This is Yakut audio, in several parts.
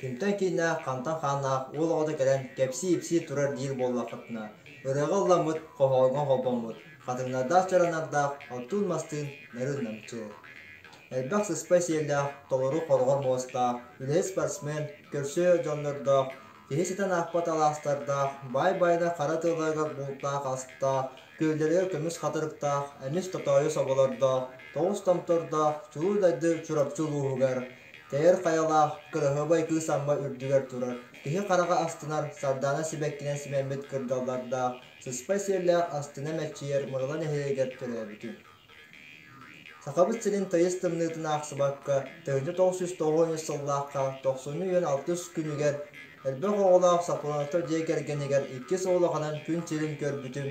Кимтэн кииннээх, хантан хааннаах уол оҕото кэлэн кэпсии-ипсии турар диир буоллаххытына, ырыаҕа ылламмыт, хоһооҥҥо холбоммут, хатыҥнардаах чаранардаах, оттуун-мастыын нарын-намчы. Элбэх сыспай сиэллээх, толору хороҕор муостаах, үлэһит спортсмен, көрсүө дьоннордоох, киһи ситэн аахпат алаастардаах, баай байана хара тыаларыгар бултаах астаах, күөллэригэр көмүс хатырыктаах, эмис тотоойу соболордоох, тоҕус томтордоох, чулуу дайды Чурапчы улууһугар, тэйэр хайалаах, кыраһыабай кыыс Амма үрдүгэр турар, киһи хараҕа астынар, сардаана сибэккинэн симэммит кырдаллардаах, сыспай сиэллээх астына мэччийэр Мырыла нэһилиэгэр төрөөбүтүм. Сахабыт сирин тыйыс тымныытын аахсыбакка, 1993 сыллаахха тохсунньу үйэн алтыс күнүгэр элбэх оҕолоох Сафроновтар дьиэ кэргэнигэр иккис улаханан күн сирин көрбүтүм,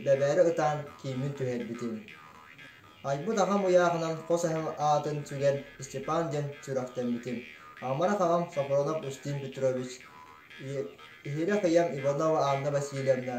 бэбээри ытаан кииммин түһэрбитим. Айбыт аҕам ыйааҕынан хос эһэм аатын сүгэн Степан диэн сүрэхтэммитим. Амарах аҕам Сафронов Устин Петрович, иһирэх ийэм Иванова Анна Васильевна,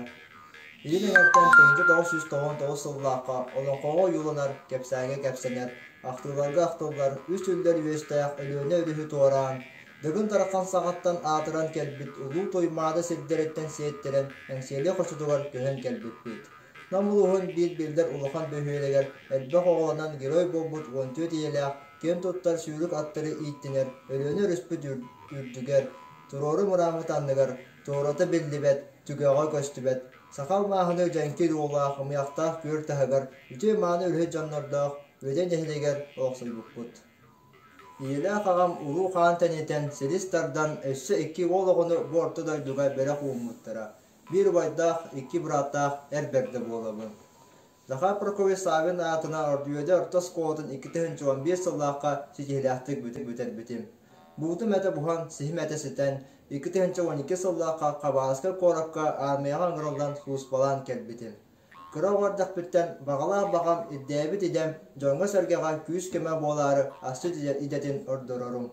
Илин эҥэртэн 1999 сыллаахха олоҥхоҕо ойууланар, кэпсээҥҥэ кэпсэнэр, ахтыыларга ахтыллар үс үллэр үөстээх Өлүөнэ өрүһү туораан, Дыгын Дархан саҕаттан аатыран кэлбит Улуу Туймаада сирдэриттэн сиэттэрэн Эҥсиэли хочотугар көһөн кэлбиппит. Нам улууһун биир биллэр улахан бөһүөлэгэр элбэх оҕолонон герой буолбут 14 ийэлээх киэн туттар сүүрүк аттары ииттинэр Өлүөнэ өрүспүт үрдүгэр, туруору мырааммыт анныгар туората биллибэт, түгэҕэ көстүбэт, саха алмааһыныы дьэҥкир уулаах ымыйахтаах күөл таһыгар үтүө-мааны үлэһит дьоннордоох Үөдэй нэһилиэгэр олохсуйбуппут. Ийэлээх аҕам улуу хаан тэнитэн, силис тардан, өссө икки уол оҕону бу орто дойдуга бэлэх ууммуттара. Биир убайдаах, икки бырааттаах эр бэрдэ буолабын. Захар Прокопьевич Саввин аатынан Ордуйада орто оскуолатын 2015 сыллаахха ситиһиилээхтик бүтэрбитим. Буутум этэ буһан, сиһим этэ ситэн, 2012 сыллаахха Хабаровскай куоракка аармыйаҕа ыҥырыллан сулууспалаан кэлбитим. Кыра оҕо эрдэхпиттэн баҕалаах баҕам, ирдээбит идэм дьоҥҥо-сэргэҕэ күүс-көмө буолаары асчыт идэтин ордорорум.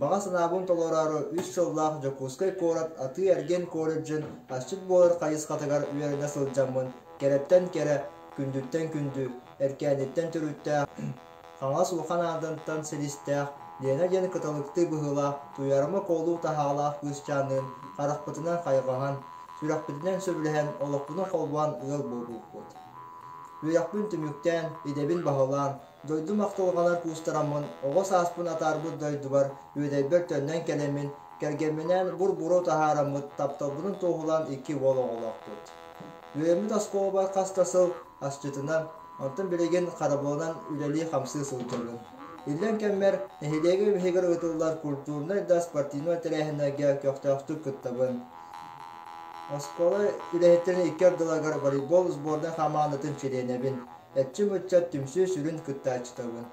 Баҕа санаабын толороору үс сыллаах Дьокуускай куорат атыы-эргиэн колледжын асчыт буолар хайысхатыгар үөрэнэ сылдьаммын кэрэттэн кэрэ, күндүттэн күндү, эркээниттэн төрүттээх, хаҥас улахан аадантан силистээх Лена диэн кыталыктыы быһыылаах туйаарыма куолуу таһаалаах кыысчаанныын харахпытынан хайҕаһан, сүрэхпитинэн сөбүлэһэн олохпутун холбоон ыал буолбуппут. Үөрэхпин түмүктээн, идэбин баһылаан, Дойдум ахтылҕанар куустараммын, оҕо сааспын атаарбыт дойдубар, үөдэйбэр төннөн кэлэммин, кэргэмминээн бур-буруо таһаараммыт, тапталбытын туоһулаан икки уол оҕолоохпут. Үөрэммит оскуолабар хас да сыл асчытынан, онтон билигин харабылынан үлэлии-хамсыы сылдьабын. Иллэҥ кэммэр нэһилиэгим иһигэр ыытыллар культурнай да спортивнай тэрээһиннэргэ көхтөөхтүк кыттабын. Оскуола үлэһиттэрин икки ардыларыгар волейбол сборнай хамаандатын чилиэнэбин. Эрчим ыччат түмсүү сүрүн кыттааччытабын.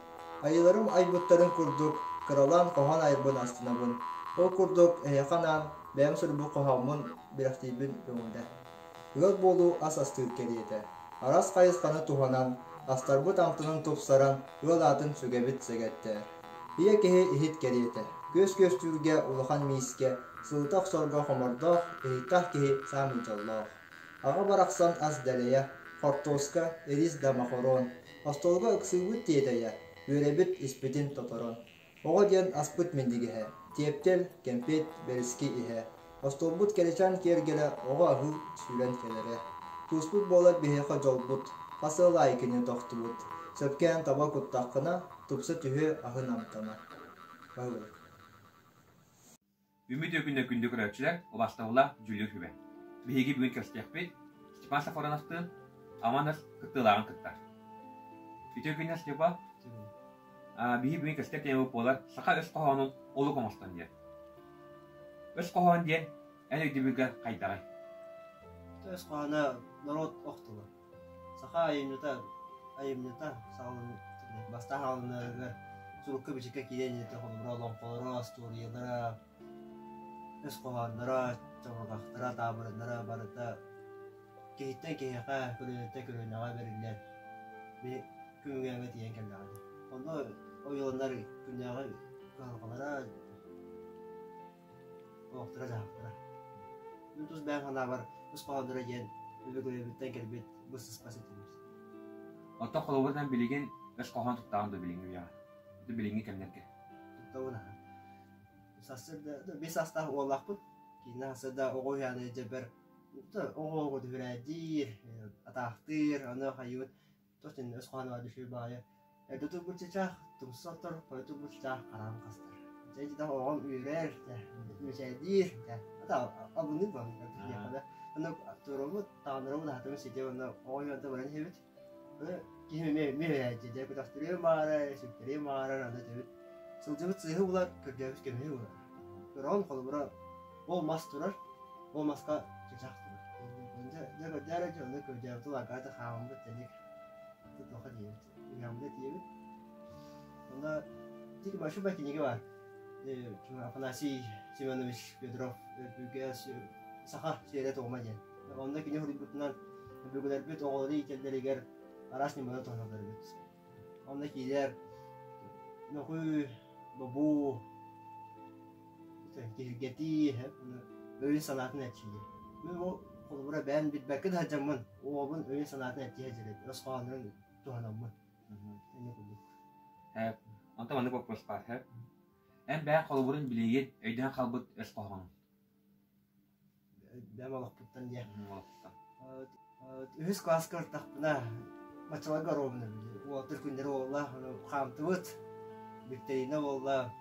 Айыыларым айбыттарын курдук, кыралаан хоһоон айарбын астынабын. Ол курдук, эһиэхэ анаан бэйэм суруйбут хоһооммун бэлэхтиирбин көҥүлэ. Ыал буолуу ас астыыр кэриэтэ. Араас хайысханы туһанан, астарбыт амтанын тупсаран, ыал аатын сүгэбит сэгэттэ. Ийэ киһи иһит кэриэтэ. Күөс күөстүүргэ улахан миискэ, сылыта охсорго хомордоох, иһиттээх киһи саамай дьоллоох. Аҕа барахсан ас дэлэйэ, хортуоска, ирис да мохоруон, остуолга ыксыыбыт тиэтэйэ, үөрэбит испитин тоторон. Оҕо диэн аспыт минньигэһэ, тиэптэл, кэмпиэт, бэриски иһэ. Остуолбут кэрэчээн киэргэлэ оҕо аһыы сүүрэн кэлэрэ. Тууспут буолар биһиэхэ дьолбут, хас ыал аайы кини тохтубут. Сөпкөөн таба куттаххына, тупса түһүө аһын амтана. Баһылык. Үмит күнү күндү көрөөччүлэр, убастабыллаах дьүүллүүр сүбэ. Биһиги бүгүн көрсүөхпүт Степан Сафроновтыын Аман Ас кыттыылааҕын кытта. Үтүө күннэр, Степа. Биһиги бүгүн көстөр темабыт буолар саха өс хоһоонун олук оҥостон диэн. Өс хоһоон диэн эн өйдөбүлгэр хайдаҕый? Өс хоһооно норуот ох тыла. Саха айымньыта айымньыта бастаан хаалынарыгар сурукка-бичиккэ киирэн иһитэ холобура олоҥхолоро, остуоруйалара, өс хоһоонноро, чабырҕахтара, таабырыннара барыта киһиттэн киһиэхэ, көлүөнэттэн көлүөнэҕэ бэриллэр күҥҥэ тиийэн кэллэҕэ дии. Онно ойууланар күннээҕи кыһалҕалара олохторо-дьаһахтара. Мин тус бэйэм санаабар, ис хоһоонноро диэн өбүгэлэрбиттэн кэлбит быстыспат этибит. Оттон холобурунан билигин өс хоһоон туттаҕын дуо билиҥҥи үйэҕэ? Билиҥҥи кэмнэргэ? Туттабын аһа. Сарсыарда биэс саастаах уоллаахпын. Киинэ сарсыарда оҕо уһуйаана дьэбэр оҕо оҕо түһүрээдиир, атаахтыыр, аны хайыыбыт туох диэн өс хоһооно баар үчүгэй баҕайы. Эрдэ турбут чычаах тумса охтор, хойу турбут чычаах хараҕын хастар. Дьэ ититэх оҕом үөрэр, мичээрдиир, ата абыныыр баҕайы диэххэ да. Аны туруорбут, таҕыннарабыт аһатыбыт ситиэ уонна оҕо уһуйаанта баран иһэбит. Киһим эмиэ эмиэ үөрээччи, дьэ көтөхтөрүөм баҕарар, сүктэриэм баҕарар, аны этэбит сылдьыбыт сыыһы булар, көрдөөбүт көмүһү булар. Көрөҕүн холобура ол мас турар, ол маска чычах турар. Дьэ дьэ көрдөөр дьэ ону көрдөөбүт уларгаата хааммыт тэник туоха диэбит, үһээммитэ тиийэбит. Онно тик большой кинигэ бар. Афанасий Семенович Петров Өрбүгэ саха сиэрэ-туома диэн. Онно кини суруйбутунан өбүгэлэрбит оҕолору иитэллэригэр араас ньыманы туһаналлар эбит. Онно киирэр мөҕүү, бобуу, киһиргэтии, өйүн-санаатын эрчийии. Мин ол холобура бэйэм билбэккэ да сылдьаммын, оҕобун өйүн-санаатын эрчийэ сылдьар өс хоһооннорун туһанаммын. Инник курдук. Ээ, онтон маннык боппуруос баар, һэ? Эн бэйэҥ холобурун билигин өйдөөн хаалбыт өс хоһоонун. Бэйэм олохпуттан диэн. Үһүс кылааска ыртахпына баччаларга оруобуна уолаттар күннэрэ буолла, хаамтыбыт, викторина буолла,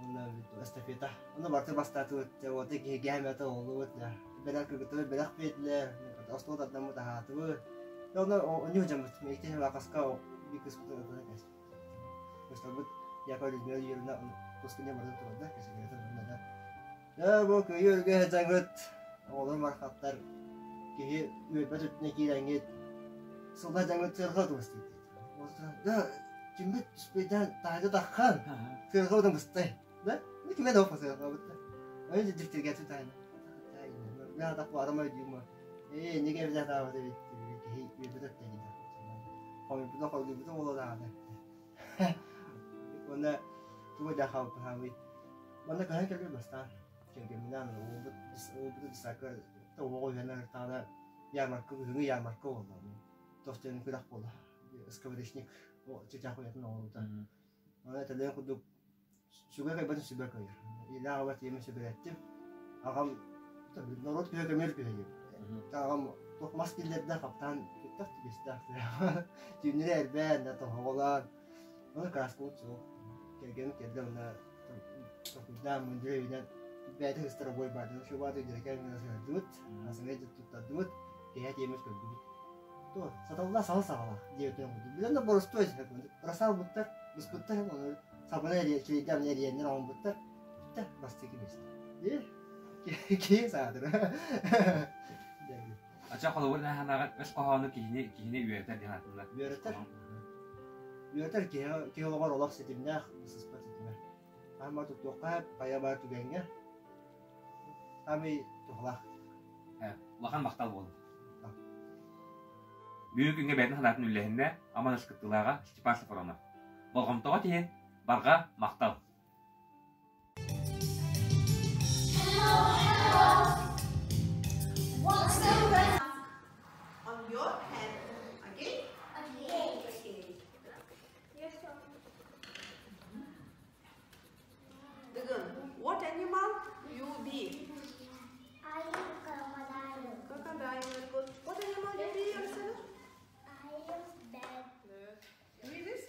уонна эстафета. Ону барыта бастаатыбыт, уота киһи эмэтэ буоллубут, бэлэх кыргыттарбыт бэлэх биэрдилэр, остуол тардаммыт аһаатыбыт. Онно онньу сылдьаммыт, икки хаска биир кыыспытын ытана кэспит. Кыыстарбыт Яков Людмила Юрьевна тус күнэ барытын турарда, кэсигэрэтэ турда да. Ээ, бу кыайыы өргө сылдьаҥҥыт, оҕолор барахсаттар киһи үөрбэт өттүнэ киирэҥҥит, сылла сылдьаҥҥыт сыарҕа тубустуй диэтэ. Да, киммит түспэйдээн таһырдьа таххан, сыарҕа утан быстай. Да, ну кимэ да сыарҕабыт да. Ой, дьиктиргээти таайна. Мен атах барама өйдүүм. Ээ, иннигэ эбитэ таабыт эбит киһи үөрбэт өттүнэ киирдэ. Хомуйбута холдуйбута буолуо даҕаны. Уонна тугу да хаалбыт Манна көһөн кэлбит бастаан кэргэмминээн уолбут уолбут десакка оҕо үһэнэ ыртаҕына ярмарка күһүҥҥү ярмарка буолла туох диэн күрэх буолла сковоречник чычаах уйатын оҥоруута Аны этэллэрин курдук сүгэ кыайбатын сүбэ кыайар илээх аҕабар тиийэммин сүбэлэттим аҕам норуот күһэ көмүөл күһэ диэбит аҕам туох мас киллэрдэ хаптаан туттах түбэстээх түүннэри эрбээн да тоһоҕолоон Ону кааскабыт суох. Кэргэним кэллэ уонна толкуйдаан мындыр өйүнэн бэйэтэ сыстар обуой баардын шубааты дьэрэкээн гына сыһардыбыт, асыҥай туттардыбыт, киэһэ тиэмэс көрдүбүт. То саталлаах саҥа саҕалаах диэбитин курдук. Билэн да боростуой расалбыттар, быспыттар, ону сабына килийдээн эрийэннэр оҥорбуттар. Бүттэ, бастакы миэстэ. Киһи саатыр. Ача холобур наһаанаҕар өс хоһоону киһини киһини үөрэтэр диэн ааттыыллар. Үөрэтэр. Үөрэтэр киһи киһи олоҕор олох ситимнээх, быстыспат ситимэ. Хаһан туттуохха хайа баар түгэҥҥэ саамай туһалаах. Улахан махтал буолун. Бүгүн күҥҥэ бэйэтин санаатын үллэһиннэ Аман өс кыттыылааҕа Степан Софронов. Болҕомтоҕо тиһин, барҕа махтал! What's the red on your head? Okay? Okay. Дыгын, what animal you be? I am crocodile. Crocodile, very good. What animal you be, Arsena? I am bad. Read this.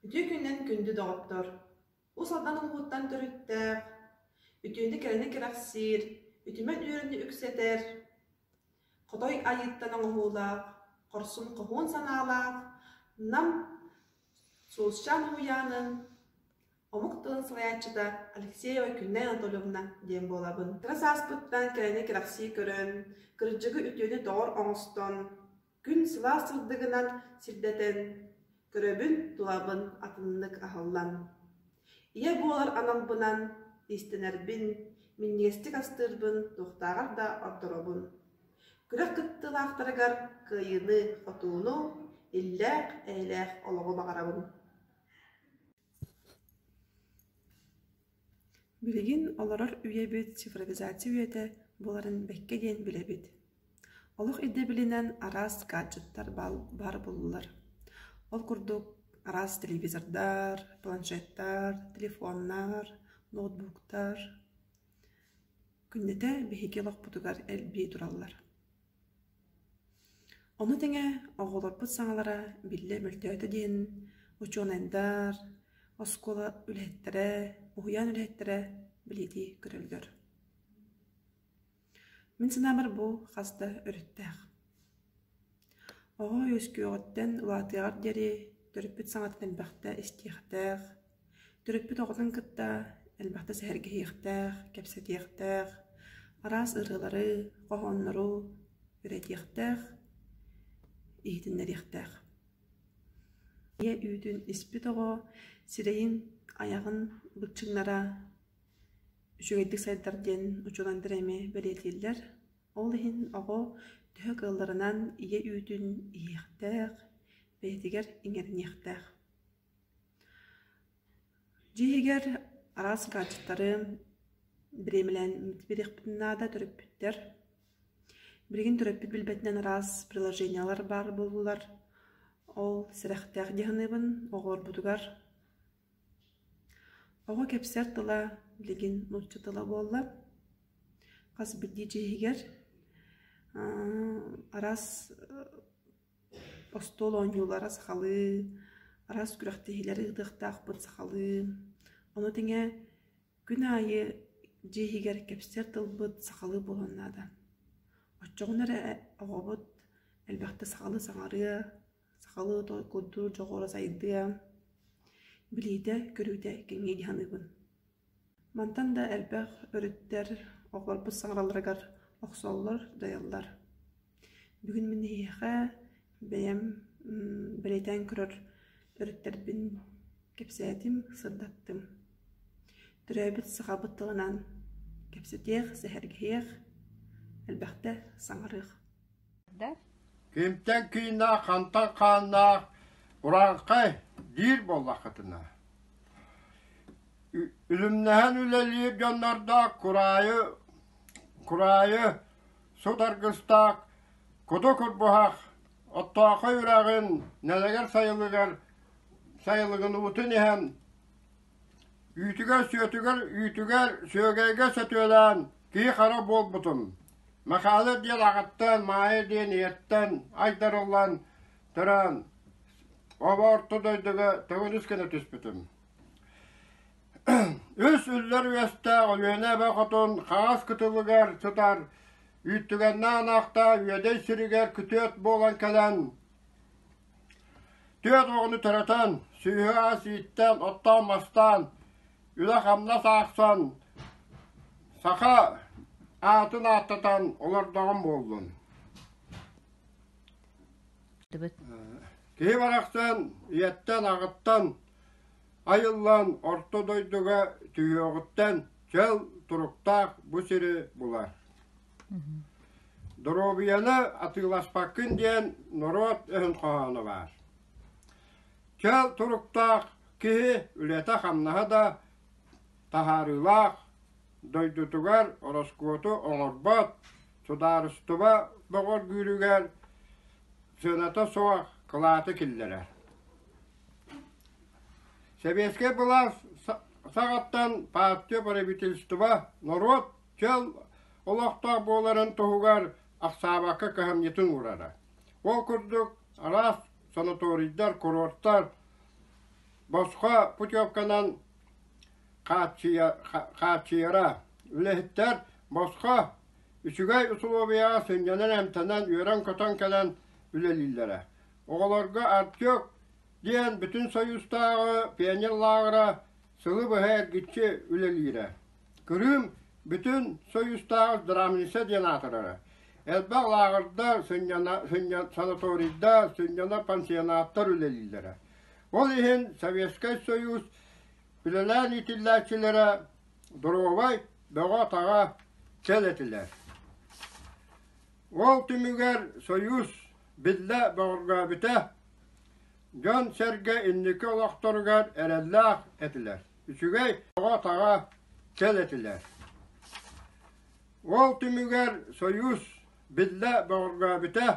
Үтүө күнүнэн күндү доҕоттор! Ус Алдан улууһуттан төрүттээх, үтүөнү кэрэни кэрэхсиир, үтүмэн үөрүүнү үксэтэр, Хотой Айыыттан оҥоһуулаах, хорсун хоһуун санаалаах Нам Сулусчаан уһуйаанын омук тылын салайааччыта Алексеева Күннэй Анатольевна диэн буолабын. Кыра сааспыттан кэрэни кэрэхсии көрөн, кырдьыгы үтүөнү доҕор оҥостон, Күн сылаас сырдыгынан сирдэтэн, көрөбүн, тулабын атыннык аһыллан. Ийэ буолар аналбынан иистэнэрбин, минньигэстик астыырбын туохтааҕар да ордоробун. Күрэх кыттыылаахтарыгар кыайыыны, хотууну, иллээх, эйэлээх олоҕу баҕарабын. Билигин олорор үйэбит цифровизация үйэтэ буоларын бэккэ диэн билэбит. Олох ирдэбилинэн араас гаджеттар баар буоллулар. Ол курдук. араас телевизордар, планшеттар, телефоннар, ноутбуктар күннэтэ биһиги олохпутугар элбии тураллар. Ону тэҥэ оҕолорбут саҥалара биллэ мөлтөөтө диэн учуонайдар, оскуола үлэһиттэрэ, уһуйаан үлэһиттэрэ бэлиэтии көрөллөр. Мин санаабар бу хас да өрүттээх. Оҕо үөскүөҕүттэн улаатыаҕар диэри төрөппүт саҥатын элбэхтэ истиэхтээх, төрөппүт оҕотун кытта элбэхтэ сэһэргэһиэхтээх, кэпсэтиэхтээх, араас ырыалары, хоһооннору үөрэтиэхтээх, иһитиннэриэхтээх. Ийэ үүтүн испит оҕо сирэйин, айаҕын быччыҥнара үчүгэйдик сайдар диэн учууталлар эмиэ бэлиэтииллэр. Ол иһин оҕо төһө кыалларынан ийэ үүтүн иһиэхтээх, бэйэтигэр иҥэриниэхтээх. Дьиэ иһигэр араас гаджеттары бириэмэлээн биэриэхпитин наада төрөппүттэр. Билигин төрөппүт билбэтинэн араас приложениелар баар буоллулар. Ол сэрэхтээх дии саныыбын оҕолорбутугар. Оҕо кэпсэр тыла билигин нуучча тыла буолла. Хас биирдии дьиэ иһигэр араас остуол оонньуулара сахалыы, араас күрэхтэһиилэри ыытыахтаахпыт сахалыы. Ону тэҥэ күн аайы дьиэ иһигэр кэпсэр тылбыт сахалыы буолуон наада. Оччоҕуна эрэ оҕобут элбэхтэ сахалыы саҥарыа, сахалыы толкуйдуур дьоҕура сайдыа, билиитэ-көрүүтэ кэҥиэ дии саныыбын. Мантан да элбэх өрүттэр оҕолорбут саҥаралларыгар охсоллор, дьайаллар. Бүгүн мин эһиэхэ бэйэм бэлиэтээн көрөр өрүттэрбин кэпсээтим, сырдаттым. Төрөөбүт сахабыт тылынан кэпсэтиэх, сэһэргэһиэх, элбэхтэ саҥарыах. Кимтэн кииннээх, хантан хааннаах урааҥхай диир буоллаххытына, үлүмнэһэн үлэлиир дьоннордоох кураайы, кураайы сут аргыстаах куду курбуһах Оттоохой үрэҕин нэлэгэр сайылыгар сайылыгын уутун иһэн Үүтүгэр-сүөтүгэр үүтүгэр сүөгэйгэ сөтүөлээн киһи-хара буолбутум. Махаала диэн аҕаттан, Маайа диэн ийэттэн айдарыллан төрөөн, оба орто дойдуга төгүрүс гына түспүтүм. Үс үллэр үөстээх Өлүөнэ эбэ хотун хаҥас кытылыгар сытар Үүттүгэннээх аахта Үөдэй сиригэр күтүөт буолан кэлэн Түөрт оҕону төрөтөн, сүөһү-ас ииттэн, оттоон-мастаан, үлэ-хамнас аахсан, саха аатын ааттатан олордоҕум буоллун. Киһи барахсан ийэттэн-аҕыттан айыллан орто дойдуга түһүөҕүттэн чөл туруктаах бу сири булар. Доруобуйаны атыыласпаккын диэн норуот өһүн хоһооно баар. Чөл туруктаах киһи үлэтэ-хамнаһа да таһаарыылаах, дойдутугар ороскуоту оҥорбот, судаарыстыба бөҕөргүүрүгэр сыаната суох кылааты киллэрэр. Сэбиэскэй былаас саҕаттан партия правительство норуот чөл олохтоох буоларын туһугар ахсаабакка кыһамньытын уурара. Ол курдук араас санаторийдар, курортар босхо путевканан хааччыйара. Үлэһиттэр босхо үчүгэй усулуобуйаҕа сынньанан, эмтэнэн, үөрэн-көтөн кэлэн үлэлииллэрэ. Оҕолорго Артек диэн бүтүн Союзтааҕы пионер лааҕыра сылы быһа эргиччи үлэлиирэ. Кырыым бүтүн Союзтааҕы здравница диэн аатырара. Элбэх лааҕырдар, сынньана, санаторийдар, сынньана пансионаттар үлэлииллэрэ. Ол иһин Советскай Союз үлэлээн иитиллээччилэрэ доруобай, бөҕө-таҕа чөл этилэр. Ол түмүгэр Союз биллэ бөҕөргөөбүтэ, дьон-сэргэ инники олохторугар эрэллээх этилэр. Үчүгэй оҕо-таҕа чөл этилэр. Ол түмүгэр Союз биллэ бөҕөргөөбүтэ,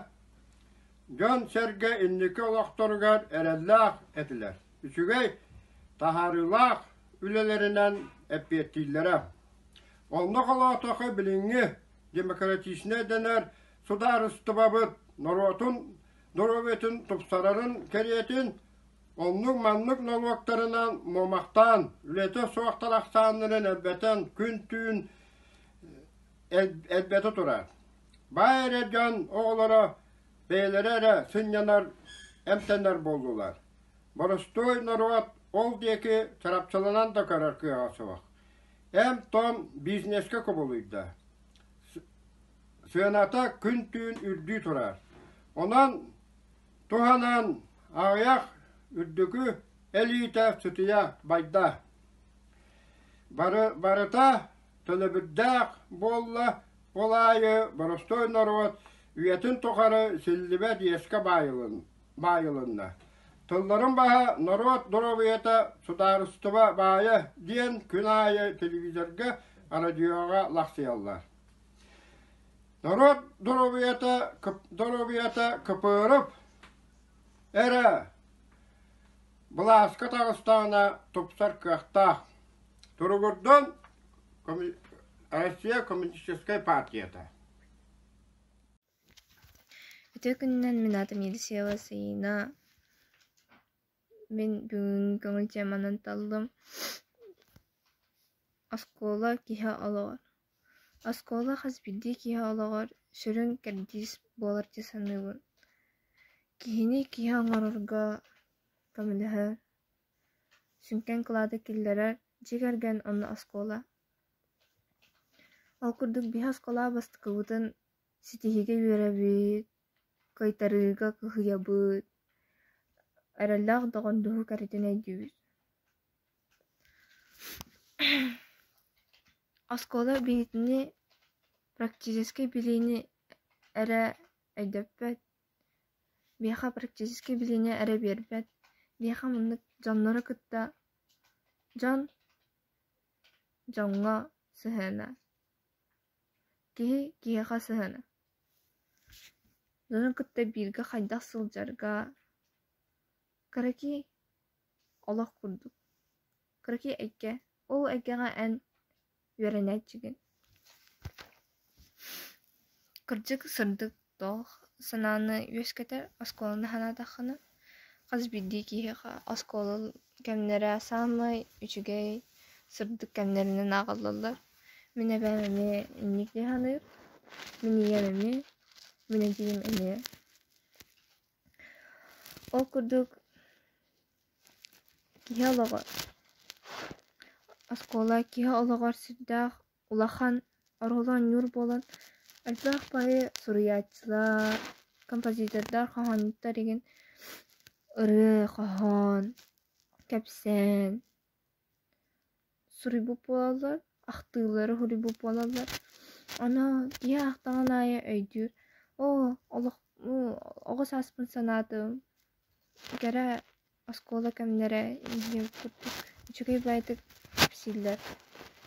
Дьон-сэргэ инники олохторугар эрэллээх этилэр, үчүгэй, таһаарыылаах үлэлэринэн эппиэттииллэрэ. Онно холоотоххо билиҥҥи демократичнай дэнэр судаарыстыбабыт норуотун доруобуйатын тупсарарын кэриэтин оннук-маннык нолуоктарынан муомахтаан, үлэтэ суохтар ахсааннарын элбэтэн күн-түүн элбэтэ турар. Баай эрэ дьон оҕолоро бэйэлэрэ эрэ сынньанар, эмтэнэр буоллулар. Боростуой норуот ол диэки чарапчыланан да көрөр кыаҕа суох. Эм-том бизнескэ кубулуйда. Сыаната күн-түүн үрдүү турар. Онон туһанан аҕыйах үрдүкү элиитэ сытыйа байда. Бары, барыта төлөбүрдээх буолла, ол аайы боростуой норуот үйэтин тухары силлибэт иэскэ баайылынна. Тылларын баһа норуот доруобуйата судаарыстыба баайа диэн күн аайы телевизорга, радиоҕа лахсыйаллар. Норуот доруобуйата, доруобуйата КПРФ эрэ былааска таҕыстаҕына тупсар кыахтаах. Туругурдун Россия Коммунистическай партията. Үтүө күнүнэн мин аатым Елисеева Саина. Мин бүгүҥҥү көҥүл теманан таллым. Оскуола киһи олоҕор. Оскуола хас биирдии киһи олоҕор сүрүн кэрдиис буолар дии саныыбын. Киһини киһи оҥорорго көмөлөһөр, сүҥкэн кылааты киллэрэр дьиэ кэргэн уонна оскуола. Ол курдук биһи оскуолаҕа бастакыбытын ситиһиигэ үөрэбит, кыайтарыыга кыһыйабыт, эрэллээх доҕордоһуу кэрэтин өйдүүбүт. Оскуола биһигини практическай билиини эрэ өйдөппөт, биһиэхэ практическай билиини эрэ биэрбэт, биһиэхэ маннык дьоннору кытта дьон дьоҥҥо сыһыана Киһи киһиэхэ сыһыана Дьону кытта бииргэ хайдах сылдьарга кыракий олох курдук, кыракий эйгэ, ол эйгэҕэ эн үөрэнээччигин. Кырдьык сырдык туох санааны үөскэтэр оскуоланы санаатаххына, хас биирдии киһиэхэ оскуола кэмнэрэ саамай үчүгэй, сырдык кэмнэринэн ааҕыллаллар. Мин эбээм эмиэ инник дии саныыр, мин ийэм эмиэ, мин эдьиийим эмиэ. Ол курдук киһи олоҕор оскуола киһи олоҕор сүрдээх улахан оруолу оонньуур буолан элбэх баайы суруйааччылар, композитордар, хоһоонньуттар игин ырыа, хоһоон, кэпсээн суруйбут буолаллар, ахтыылары суруйбут буолаллар. Ону киһи аахтаҕын аайы өйдүүр, оо олох оҕо сааспын санаатым, кэрэ оскуола кэмнэрэ диэн курдук үчүгэй баайдык кэпсииллэр.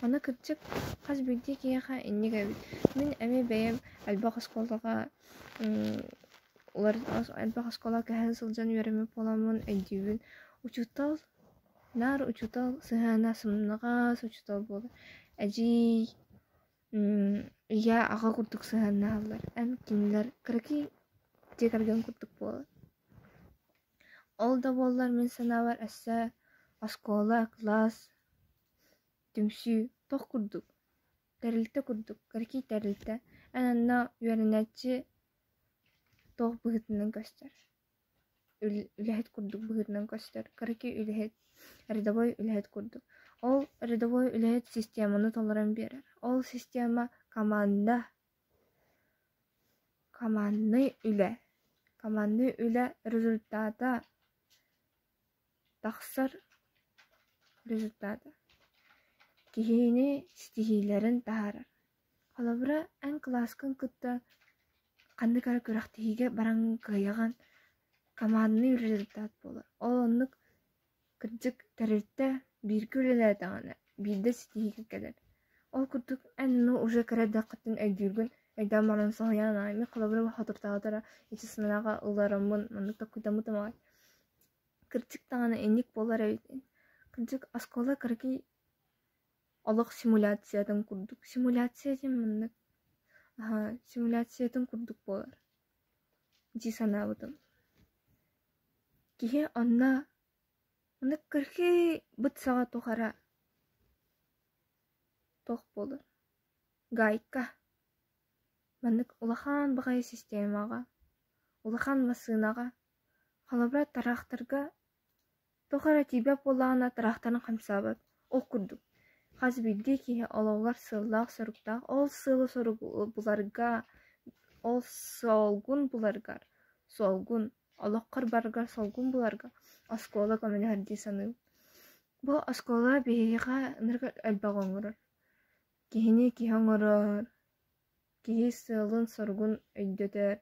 Ону кырдьык хас биирдии киһиэхэ инник эбит. Мин эмиэ бэйэм элбэх оскуолаҕа элбэх оскуолаҕа көһөн сылдьан үөрэммит буоламмын өйдүүбүн. Учуутал наар учуутал сыһыана сымнаҕас учуутал буолар. Эдьиий, ийэ, аҕа курдук сыһыаннаһаллар. Эн кинилэр кыракый дьиэ кэргэн курдук буолар. Ол да буоллар мин санаабар өссө оскуола, кылаас, түмсүү туох курдук, тэрилтэ курдук, кыракый тэрилтэ. Эн онно үөрэнээччи туох быһыытынан көстөр, үлэһит курдук быһыытынан көстөр, кыракый үлэһит, рядовой үлэһит курдук. Ол рядовой үлэһит системаны толорон биэрэр. Ол система команда Команднай үлэ Команднай үлэ результата тахсар результата киһини ситиһиилэрин таһаарар. Холобура, эн кылааскын кытта ханнык эрэ күрэхтэһиигэ баран кыайаҕын, командный результат буолар. Ол оннук Кырдьык, тэрилтэ бииргэ үлэлээтэҕинэ, биирдэ ситиһиигэ кэлэр. Ол курдук эн ону уже кыра эрдэххиттэн өйдүүргүн. Өйдөөн баран соһуйан аҕай мин холобура соторутааҕыта эрэ ити санааҕа ыллараммын маннык толкуйдаммытым аҕай. Кырдьык даҕаны инник буолар эбит. Кырдьык оскуола кыракый олох симуляциятын курдук. Симуляция диэн маннык симуляциятын курдук буолар дии санаабытым. Киһи онно маннык кыракый быт саҕа туох эрэ туох буолар гайка маннык улахан баҕайы системаҕа, улахан массыынаҕа, холобура тыраахтарга туох эрэ тиийбэт буоллаҕына тыраахтарын хамсаабат. Ол курдук хас биирдии киһи олоҕор сыаллаах-соруктаах, ол сыалы-соругу буларга, ол суолгун буларгар, суолгун, олоххор бараргар суолгун буларга оскуола көмөлөһөр дии саныыбын. Бу оскуола биһиэхэ ынырык элбэҕи оҥорор. Киһини киһи оҥорор, киһи сыалын-соругун өйдөтөр,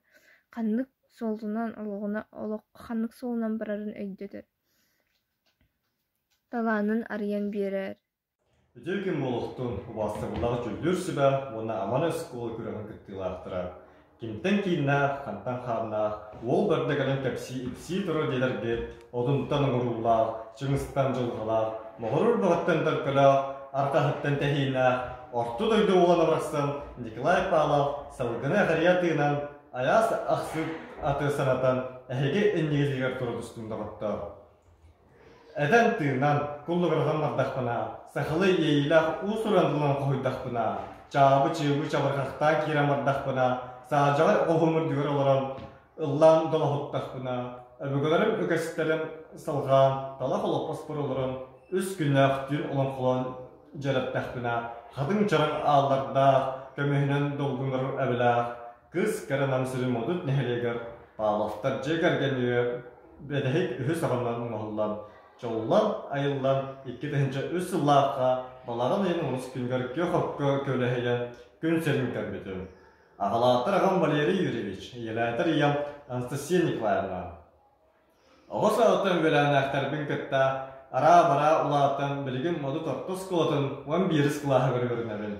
ханнык суолунан олоҕуна олох ханнык суолунан барарын өйдөтөр, талаанын арыйан биэрэр. Үтүө күн буолуохтун, убаастабыллаах дьүүллүүр сүбэ уонна Аман оскуола күрэҕин кыттыылаахтара. Кимтэн кииннээх, хантан хааннаах, уол бэрдэ кэлэн кэпсии-ипсии турар диэлэргит, одунтан оҥоруулаах, чыҥыстан дьылҕалаах, моһорур бөҕөттөн төлкөлөөх, арҕаһыттан тэһииннээх, орто дойду уолана барахсан Николай Павлов салгыны эҕэрийэ тыынан, айаас ахсыт аты санатан, эһиги иннигитигэр тура түстүм доҕоттоор. Этэн-тыынан, куллугуратан бардахпына, сахалыы иэйиилээх уус-уран тылынан хоһуйдахпына, чаабы-чыыбы чабырҕахтаан киирэн бардахпына, саадьаҕай оҕуһум үрдүгэр олорон ыллаан долоһуттахпына, өбүгэлэрим үгэстэрин салҕаан, талах олоппоспор олорон үс күннээх түүн олоҥхолоон дьэрэттэхпинэ, хатыҥ чараҥ ааллардаах, көмүһүнэн долгуннарар эбэлээх, Кыыс кэрэ Нам сирин Модут нэһилиэгэр Павловтар дьиэ кэргэнигэр бэдэһик үһүс аҕаннан оҥоһуллан, чоллон айыллан 2003 сыллаахха балаҕан ыйын онус күнүгэр күөх окко көлөһүйэн күн сирин көрбүтүм. Аҕалаатар аҕам Валерий Юрьевич, ийэлээтэр ийэм Анастасия Николаевна. Оҕо саҕаттан үөлээннээхтэрбин кытта араа-бараа улаатан билигин Модут орто оскуолатын 11 кылааһыгар үөрэнэбин.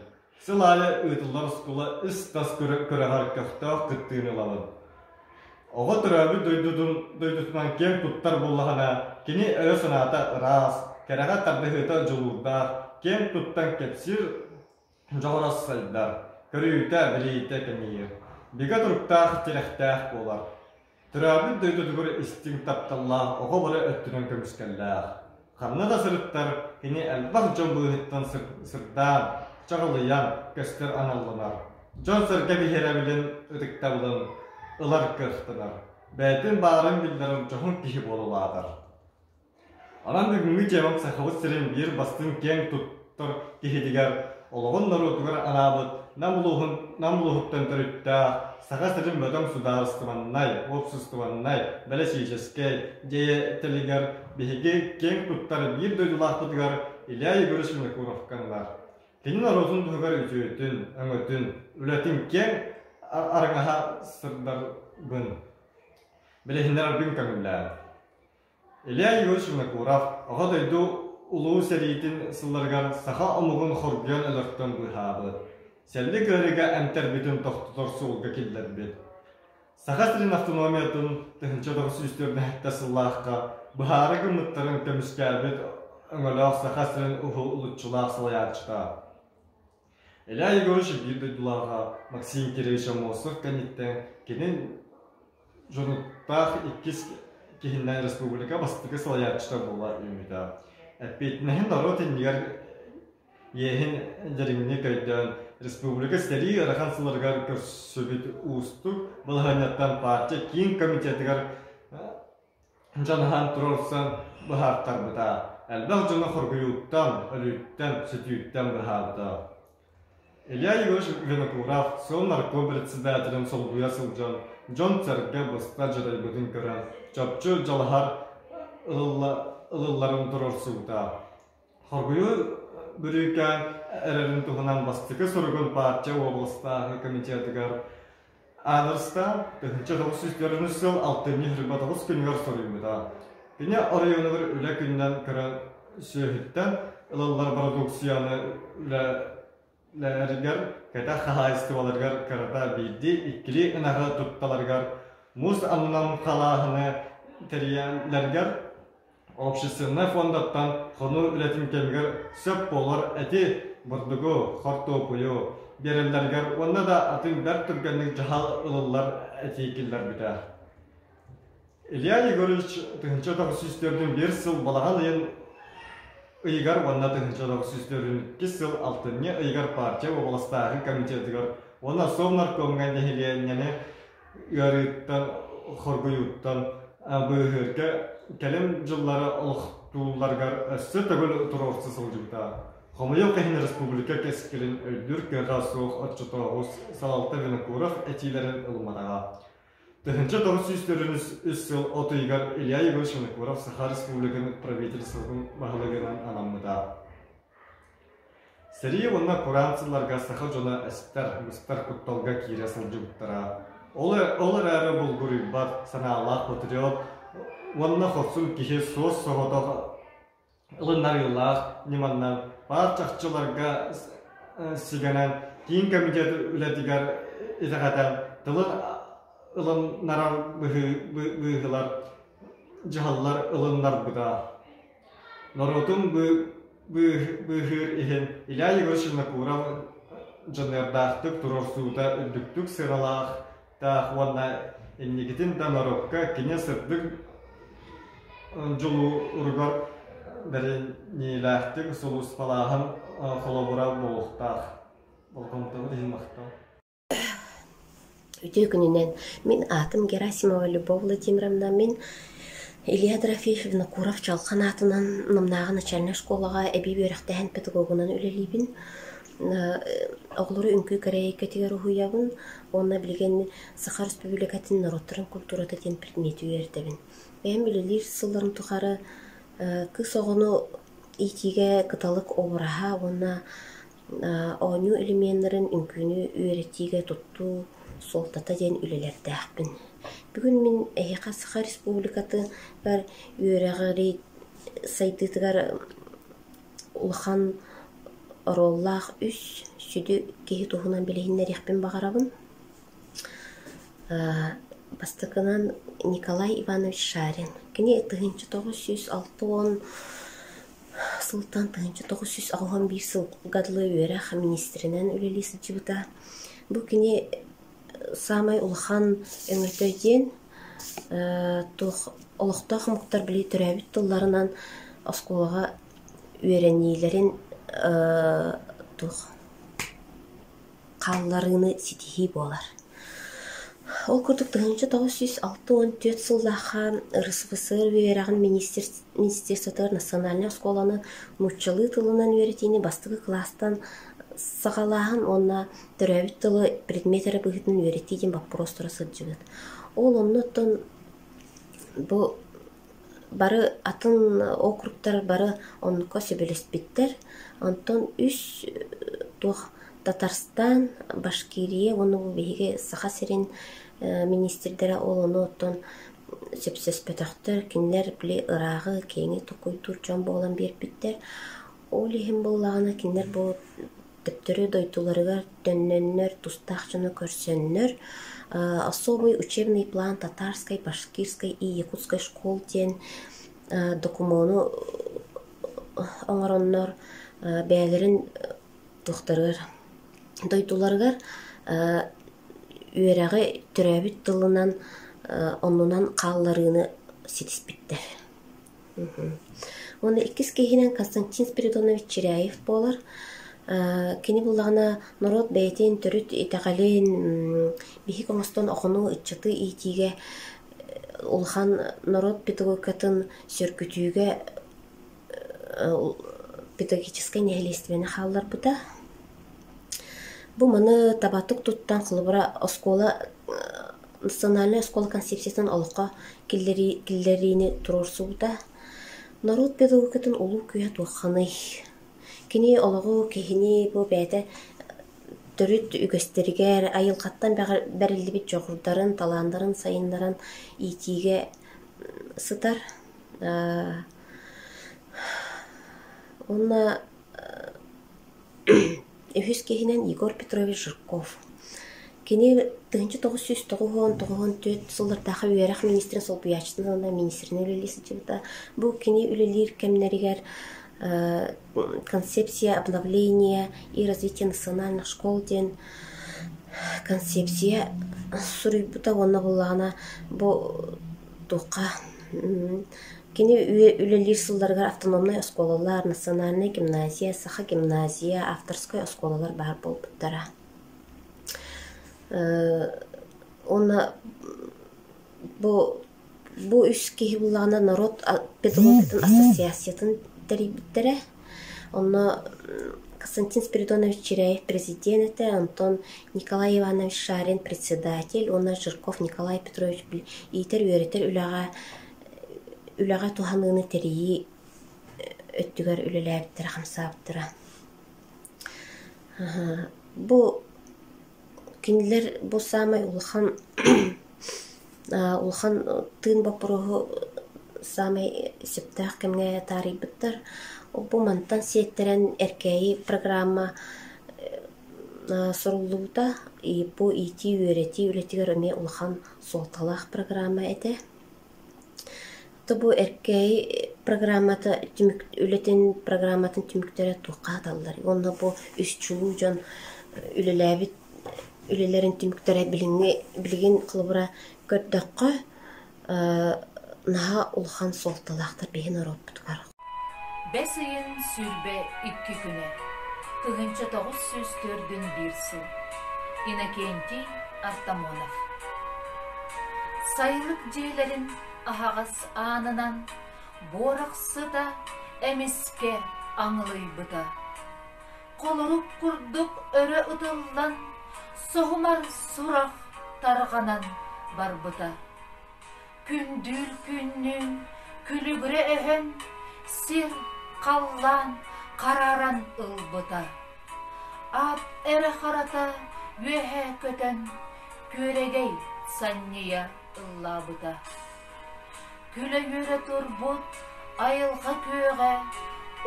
Сыл аайы ыытыллар оскуола ис-тас күрэҕэр көхтөөх кыттыыны ылабын. Оҕо төрөөбүт дойдутун дойдутунан киэн туттар буоллаҕына, кини өйө-санаата ыраас, кэрэҕэ тардыһыыта дьулуурдаах, киэн туттан кэпсиир дьоҕура сайдар, көрүүтэ, билиитэ кэҥиир, бигэ туруктаах, тирэхтээх буолар. Төрөөбүт дойдутугар истиҥ тапталлаах оҕо бары өттүнэн көмүскэллээх. Ханна да сырыттар, кини элбэх дьон быыһыттан сырдаан, чаҕылыйан көстөр аналланар. Дьон-сэргэ биһирэбилин, ытыктабылын ылар кыахтанар. Бэйэтин баарын биллэрэр дьоһун киһи буола улаатар. Онон бүгүҥҥү темам Сахабыт сирин биир бастыҥ киэҥ туттар киһитигэр, олоҕун норуотугар анаабыт Нам улууһун Нам улууһуттан төрүттээх Саха сирин бөдөҥ судаарыстыбаннай, уопсастыбаннай, бэлэсиичэскэй деятелигэр биһиги киэҥ туттар биир дойдулаахпытыгар Илья Егорович Винокуровка ананар. Кини норуотун туһугар үтүөтүн, өҥөтүн, үлэтин киэҥ араҥаһа сырдарбын, билиһиннэрэрбин көҥүллээн. Илья Егорович Винокуров Аҕа дойду Улуу сэриитин сылларыгар саха омугун хоргуйан өлөртөн быыһаабыт, сэллик ыарыыга эмтэрбитин тохтотор суолга киллэрбит. Саха сирин автономиятын 1947 сыллаахха быһаары гыммыттарын көмүскээбит өҥөлөөх Саха сирин уһулуччулаах салайааччыта. Илья Егорович биир дойдулааҕа Максим Кирович Аммосов кэнниттэн кини дьонуттаах иккис киһиннэн республика бастакы салайааччыта буола үүммүтэ. Эппиэтинэһин норуот иннигэр иэһин дьэриҥник өйдөөн, республика сэрии ыарахан сылларыгар көрсүбүт уустук балаһыанньаттан партия киин комитетыгар дьаныһан туруорсан быһаартарбыта, элбэх дьону хоргуйууттан, өлүүттэн, сүтүүттэн быһаабыта. Илья Егорович Винокуров сыл нарком председателин солбуйа сылдьан дьон-сэргэ быста дьадайбытын көрөн, чопчу дьалаһар ылылларын туруорсубута. Хоргуйуу бүрүүкээн эрэрин туһунан бастакы суругун партия уобаластааҕы комитетыгар Аадырыстаан 1904 сыл алтынньы 29 күнүгэр суруйбута. Кини оройуонугар үлэ күнүнэн көрөн сүөһүттэн ылыллар бородууксуйаны үлэ Лэригэр кэтэх хаһаайыстыбаларыгар кырата биирдии-иккилии ынаҕы тутталарыгар муус аннынан халааһыны тэрийэллэригэр общественнай фондаттан хонуу үлэтин кэмигэр сөп буолар эти, бурдугу, хортуоппуйу биэрэллэригэр уонна да атын бэрт түргэнник дьаһал ылыллар этии киллэрбитэ. Илья Егорович 1904 сыл балаҕан ыйын ыйыгар уонна 1942 сыл алтынньы ыйыгар партия уобаластааҕы комитетыгар уонна Совнаркомҥа нэһилиэнньэни ыарыыттан, хоргуйууттан быыһыырга кэлин дьыллары олохтуулларыгар өссө төгүл туруорса сылдьыбыта. Хомойуох иһин республика кэскилин өйдүүр кыаҕа суох оччотооҕу салалта Винокуров этиилэрин ылымматаҕа. 1943 сыл от ыйыгар Илья Егорович Винокуров Саха Республикатын правительствотын баһылыгынан анаммыта. Сэрии уонна кураан сылларга саха дьоно эстэр, быстар кутталга киирэ сылдьыбыттара. Ол, ол эрээри булгуруйбат санаалаах патриот уонна хорсун киһи суос-соҕотох ылыннарыылаах ньыманнан баар чахчыларга сигэнэн киин комитет үлэтигэр итэҕэтэн тылын ылыннарар быыһылар дьаһаллар ылыннарбыта. Норуотун быыһыыр иһин Илья Егорович Винокуров дьаныардаахтык туруорсуута үрдүктүк сыаналаах таах уонна инникитин да норуокка кини сырдык дьулууругар бэриниилээхтик сулууспалааһын холобура буолуохтаах. Болҕомтобут иһин махтал. Үтүө күнүнэн. Мин аатым Герасимова Любовь Владимировна. Мин Илья Дорофеев Винокуров Чалхан аатынан Намнааҕы начальнай школаҕа эбии үөрэхтээһин педагогунан үлэлиибин. Оҕолору үҥкүү кэрэ эйгэтигэр уһуйабын уонна билигин Саха Республикатын норуоттарын культурата диэн предмети үөрэтэбин. Бэйэм үлэлиир сылларым тухары кыыс оҕону иитиигэ кыталык обраһа уонна оонньуу элеменнэрин үҥкүүнү үөрэтиигэ туттуу суолтата диэн үлэлэрдээхпин. Бүгүн мин эһиэхэ Саха Республикатыгар үөрэҕирии сайдыытыгар улахан оруоллаах үс сүдү киһи туһунан билиһиннэриэхпин баҕарабын. Бастакынан Николай Иванович Шарин. Кини 1960 сылтан 1981 сылга дылы үөрэх министринэн үлэлии сылдьыбыта. Бу кини саамай улахан өҥөтө диэн туох олохтоох омуктар били төрөөбүт тылларынан оскуолаҕа үөрэниилэрин туох хаалларыыны ситиһии буолар. Ол курдук 1964 сыллаахха РСФСР үөрэҕин министерствотыгар национальнай оскуоланы нууччалыы тылынан үөрэтиини бастакы кылаастан саҕалааһын уонна төрөөбүт тылы предмет эрэ быһыытынан үөрэтии диэн боппуруос тура сылдьыбыт. Ол оннуттан бу бары атын округтар бары оннукка сөбүлэспиттэр. Онтон үс туох Татарстан, Башкирия уонна бу биһиги Саха сирин министрдэрэ ол ону оттон сөпсөспөтөхтөр. Кинилэр били ырааҕы, киэҥи токуйдуур дьон буолан биэрбиттэр. Ол иһин буоллаҕына кинилэр бу төптөрү дойдуларыгар төннөннөр, тустаах дьону көрсөннөр «Особый учебный план татарской, башкирской и якутской школ» диэн докумуону оҥороннор бэйэлэрин туохтарыгар дойдуларыгар үөрэҕи төрөөбүт тылынан оннунан хаалларыыны ситиспиттэр. Уонна иккис киһинэн Константин Спиридонович Чиряев буолар. Кини буллаҕына норуот бэйэтин төрүт итэҕэлин биһик оҥостон оҕону, ыччаты иитиигэ улахан норуот педагогикатын сөргүтүүгэ педагогическай нэһилиэстибэни хаалларбыта. Бу маны табатык туттан, холобура, оскуола национальнай оскуола концепциятын олоххо киллэриини туруорсубута. Норуот педагогикатын улуу күүһэ туохханый? Кини олоҕу, киһини бу бэйэтэ төрүт үгэстэригэр, айылҕаттан бэриллибит дьоҕурдарын, талааннарын сайыннаран иитиигэ сытар. Уонна Үһүс киһинэн Егор Петрович Жирков. Кини 1994 сыллардаахы үөрэх министрин солбуйааччытын уонна министринэн үлэлии сылдьыбыта. Бу кини үлэлиир кэмнэригэр концепция обновления и развития национальных школ диэн концепция суруйбута уонна буоллаҕына бу туохха кини үлэлиир сылларыгар автономнай оскуолалар, национальнай гимназия, саха гимназия, авторскай оскуолалар баар буолбуттара. Уонна бу бу үс киһи буллаҕына норуот педагогикатын ассоциациятын тэрийбиттэрэ. Онно Константин Спиридонович Чиряев президент этэ, онтон Николай Иванович Шарин председатель уонна Жирков Николай Петрович иитэр-үөрэтэр үлэҕэ үлэҕэ туһаныыны тэрийии өттүгэр үлэлээбиттэрэ, хамсаабыттара. Бу кинилэр бу саамай улахан улахан тыын боппуруоһу саамай сөптөөх кэмҥэ таарыйбыттар. Бу мантан сиэттэрэн Эркээйи программа суруллубута. Бу иитии-үөрэтии үлэтигэр эмиэ улахан суолталаах программа этэ. Бу Эркээйи программата түмүк үлэтин программатын түмүктэрэ туохха сыталлар уонна бу үс чулуу дьон үлэлээбит үлэлэрин түмүктэрэ билиҥҥи билигин холобура көрдөххө наһаа улахан суолталаахтар биһи норуоппутугар. Бэс ыйын 22 күнэ, 1904 сыл. Иннокентий Артамонов. Сайылык дьиэлэрин аһаҕас аанынан буорах сыта эмискэ аҥылыйбыта. Холорук курдук өрө ытыллан, соһумар сурах тарҕанан барбыта. Күндүүл күннүүн күлүгүрэ өһөн, сир, халлаан харааран ылбыта. Ат эрэ харата үөһэ көтөн, күөрэгэй санньыйа ыллаабыта. Күлэ-үөрэ турбут айылҕа күөҕэ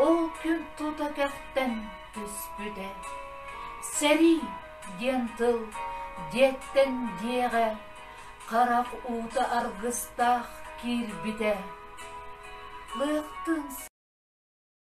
ол күн тута кэхтэн түспүтэ. Сэрии диэн тыл диэттэн диэҕэ харах уута аргыстаах киирбитэ. Лыахтыын.